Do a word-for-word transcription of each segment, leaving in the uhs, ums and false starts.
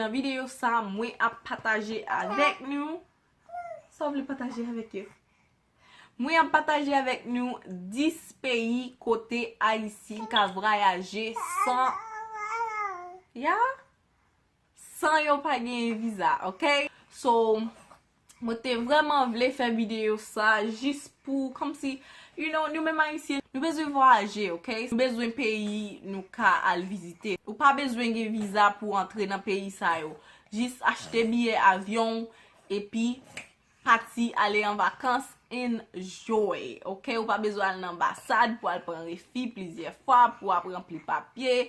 Nan videyo sa, mwen ap pataje avèk nou. Sa w vle pataje avèk yo? Mwen ap pataje avèk nou dis peyi kote Ayisyen ka vwayaje san, ya, san yo pa genyen viza, ok? So, mwen te vrèman vle fè videyo sa jis pou, kòmsi, you know, nou menm Ayisyen, nou bezwen vwayaje, ok? Nou bezwen peyi nou ka al vizite. Ou pa bezwen gen viza pou antre nan peyi sa yo. Jis achte biyè avyon, epi pati ale an vakans, enjoy, ok? Ou pa bezwen al nan anbasad pou al pran refi plizyè fwa, pou ap ranpli papye,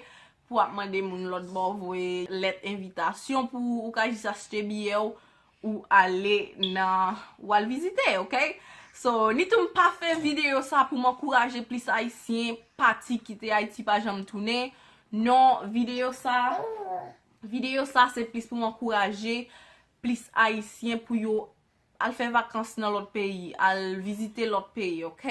pou ap mande moun lòt bò voye lèt envitasyon pou ou ka jis achte biyè w, ou ale nan, ou al vizite, ok? So, ni tou m pa fè videyo sa pou m ankouraje plis Ayisyen pati kite Ayiti pa janm tounen. Non, videyo sa, videyo sa se plis pou m ankouraje plis Ayisyen pou yo al fè vakans nan lòt peyi, al vizite lòt peyi, ok?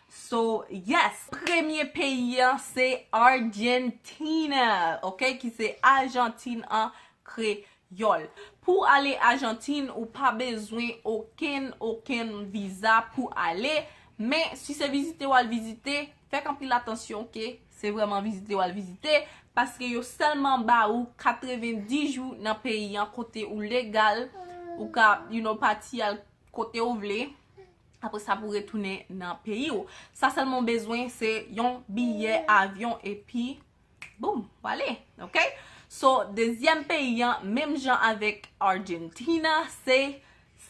So, yes, premye peyi an se Argentina, ok? Ki se Ajantin an kreyòl. Pou ale Ajantin, ou pa bezwen okenn, okenn viza pou ale, men si se vizite w al vizite, fèk anpil atansyon ke se vrèman vizite w al vizite, paske yo sèlman ba ou katrevenndis jou nan peyi an kote ou legal, ou ka, you know, pati al kote w vle. Apre sa, pou retounen nan peyi w. Sa sèlman w bezwen, se yon biyè avyon epi, boum, w ale, ok? So, dezyèm peyi an, menm jan avèk Argentina, se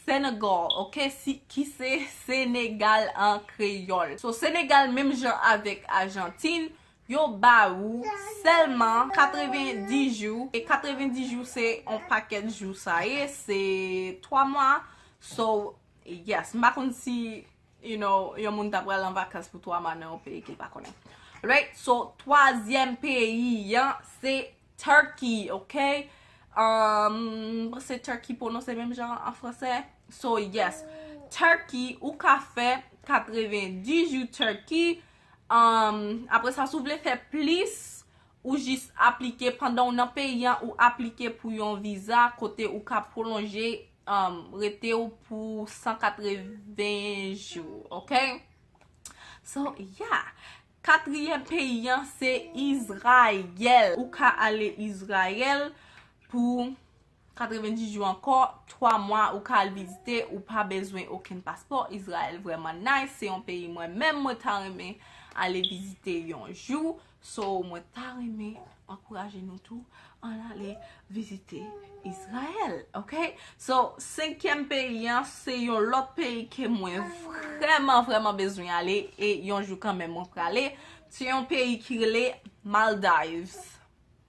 Senegal, ok? Si, ki se Senegal an kreyòl. So, Senegal, menm jan avèk Ajantin, yo ba ou sèlman katrevenndis jou. E katrevenndis jou, se yon pakèt jou sa ye, se twa mwa. So, yes, m pa konn si, you know, yon moun ta pral an vakans pou twa mwa nan yon peyi ke l pa konnen. Right? So, twazyèm peyi an, se Turkey, ok? Um, se Turkey pwononse menm jan an fransè. So, yes. Turkey, ou ka fè katrevenndis jou Turkey. Um, apre sa, si w vle fè plis, ou jis aplike pandan w nan peyi an, ou aplike pou yon viza kote ou ka pwolonje, um, rete w pou san katreven jou, ok? So, yeah. Katriyèm peyi an, se Izrayèl. Ou ka ale Izrayèl pou katrevenndis jou ankò, twa mwa, ou ka al vizite, ou pa bezwen okenn paspò. Izrayèl vrèman nice, se yon peyi mwen menm mwen ta renmen ale vizite yon jou. So, mwen ta renmen ankouraje nou tou ann ale vizite Izrayèl, ok? So, senkyèm peyi an, se yon lòt peyi ke mwen vrèman, vrèman bezwen ale, e yon jou kanmenm mwen prale. Se yon peyi ki rele Maldives.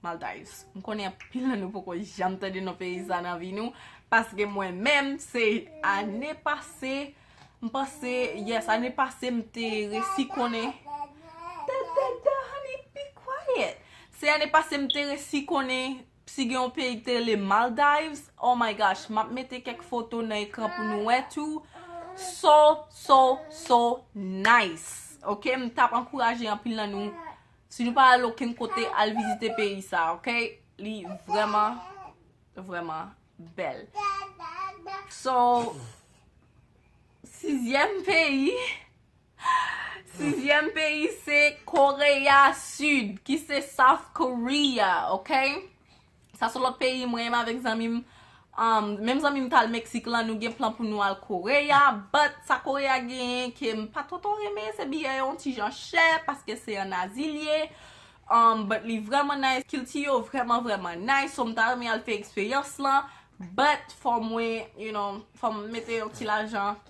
Maldives. M konnen anpil nan nou poko janm tande non peyi sa nan vi nou, paske mwen menm, se ane pase, m panse, yes, ane pase m te resi konnen. Dada, honey, be quiet. Se ane pase m te resi konnen si gen yon peyi ki te rele Maldives. Oh my gosh, m ap mete kèk foto nan ekran pou nou wè tou. So, so, so nice. Ok, m t ap ankouraje anpil nan nou, si nou pa al okenn kote, al vizite peyi sa, ok? Li vrèman, vrèman bèl. So, sizyèm peyi, sizyèm peyi se Koreya Sid, ki se South Korea, ok? Sa se lòt peyi mwen menm avèk zanmi m. Um, menm zanmi m t al Meksik lan, nou gen plan pou nou al Koreya, but sa Koreya genyen ke m pa twò twò renmen, se biyè yo yon ti jan chè, paske se an Azi l ye. Um, but li vrèman nice, kilti yo vrèman, vrèman nice, so m ta renmen al fè eksperyans lan, but fò mwen, you know, fò m mete yon ti lajan,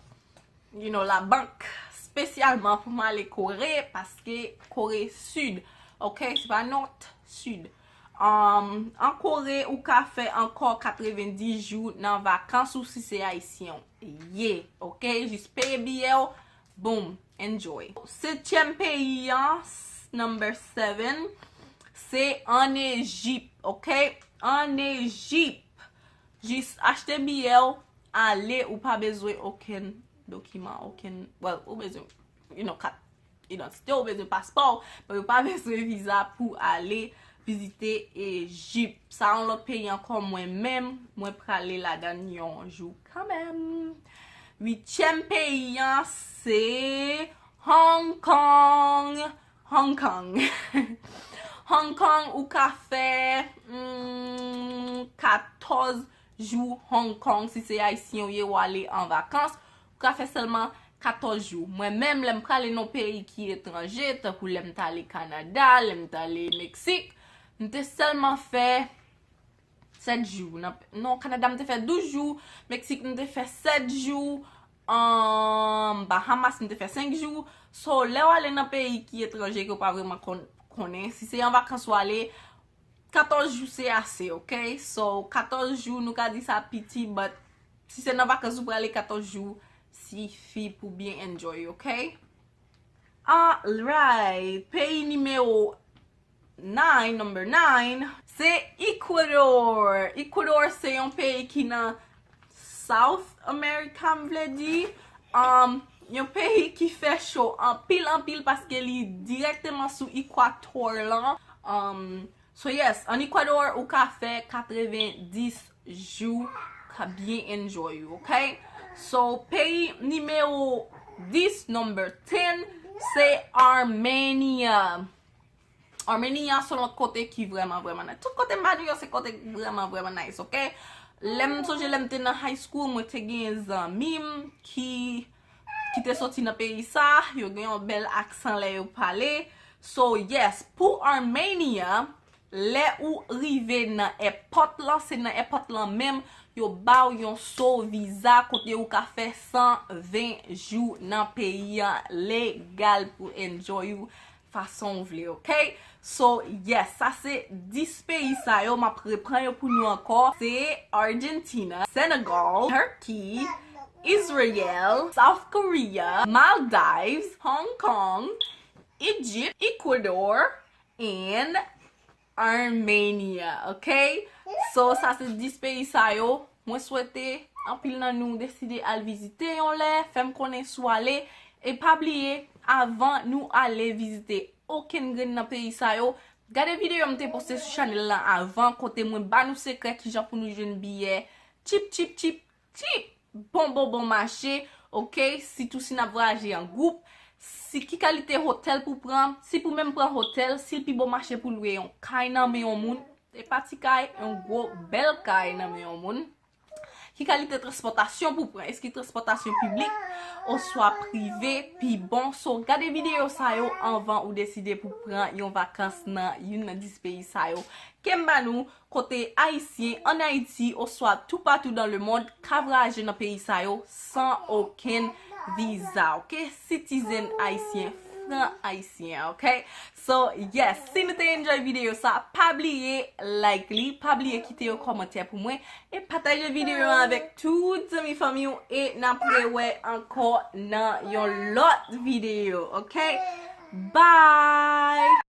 you know, labank, espesyalman pou m ale Kore, paske Kore Sid, ok, se pa Nòt, Sid. Um, an Kore, ou ka fè ankò katrevenndis jou nan vakans ou si se ayisyen w ye, ok, jis peye biyè w, boom, enjoy. Setyèm peyi an, s-, number seven, se an Ejip, ok, an Ejip. Jis achte biyè w, ale, ou pa bezwen okenn dokiman, okenn, well, ou bezwen, you know, kat idantite, ou bezwen paspò, men ou pa bezwen viza pou ale vizite Ejip. Sa yon lòt peyi ankò, mwen menm, mwen prale ladan yon jou kanmenm. Uityèm peyi an, se Hong Kong. Hong Kong. Hong Kong, ou ka fè, hmm, katòz jou Hong Kong, si se Ayisyen ou ye, ou ale an vakans, ou ka fè sèlman katòz jou. Mwen menm, lè m prale nan peyi ki etranje, tankou lè m t ale Kanada, lè m t ale Meksik, m te sèlman fè sèt jou. Nan, non, Kanada, m te fè douz jou, Meksik, m te fè sèt jou, um, Bahamas, m te fè senk jou. So, lè w ale nan peyi ki etranje, ke w pa vrèman kon-, konnen, si se an vakans w ale, katòz jou se ase, ok? So, katòz jou, nou ka di sa piti, but si se nan vakans ou prale, katòz jou sifi pou byen enjoy, ok? Alright, peyi nimewo nine, number nine, se Ecuador. Ecuador se yon peyi ki nan South America, m vle di. Um, yon peyi ki fè cho anpil, anpil, paske li dirèkteman sou ekwatò lan. Um, so yes, an Ecuador, ou ka fè katrevenndis jou, ka byen enjoy ou, ok? So, peyi nimewo dis, number ten, se Armenia. Armenia se yon lòt kote ki vrèman, vrèman nice. Tout kote m ba nou yo, se kote vrèman, vrèman nice, ok? Lè m sonje lè m te nan high school, mwen te gen zanmi m ki, ki te soti nan peyi sa, yo gen yon bèl aksan lè yo pale. So, yes, pou Armenia, lè ou rive nan èpòt lan, se nan èpòt lan menm, yo ba w yon so viza kote ou ka fè san ven jou nan peyi an legal pou enjoy ou fason w vle, ok? So, yes, sa se dis peyi sa yo, m ap repran yo pou nou ankò. Se Argentina, Senegal, Turkey, Israel, South Korea, Maldives, Hong Kong, Egypt, Ecuador, and Armenia, ok? So, sa se dis peyi sa yo. Mwen swete anpil nan nou deside al vizite yon lè, fè m konnen si w ale. E pa bliye, avan nou ale vizite okenn grenn nan peyi sa yo, gade videyo m te poste sou chanèl lan avan, kote mwen ba nou sekrè kijan pou nou jwenn biyè chip, chip, chip, chip, bon, bon, bon mache, ok? Sitou si n ap vwayaje an gwoup, si ki kalite otèl pou pran, si pou menm pran otèl, si l pi bon mache pou lwe yon kay nan men yon moun, e pa ti kay, yon gwo bèl kay nan men yon moun. Ki kalite transpòtasyon pou pran? Èske transpòtasyon piblik oswa prive pi bon? So, gade videyo sa yo anvan ou deside pou pran yon vakans nan youn nan dis peyi sa yo ke m ba nou, kote Ayisyen ann Ayiti oswa toupatou dans le monde ka vwayaje nan peyi sa yo san okenn viza, ok? Citizen ayisyen, fran ayisyen, ok? So, yes, si nou te enjoy videyo sa, pa bliye like li, pa bliye kite yon kòmantè pou mwen, e pataje videyo an avèk tout zanmi fanmi w, e n ap rewè ankò nan yon lòt videyo, ok? Bye!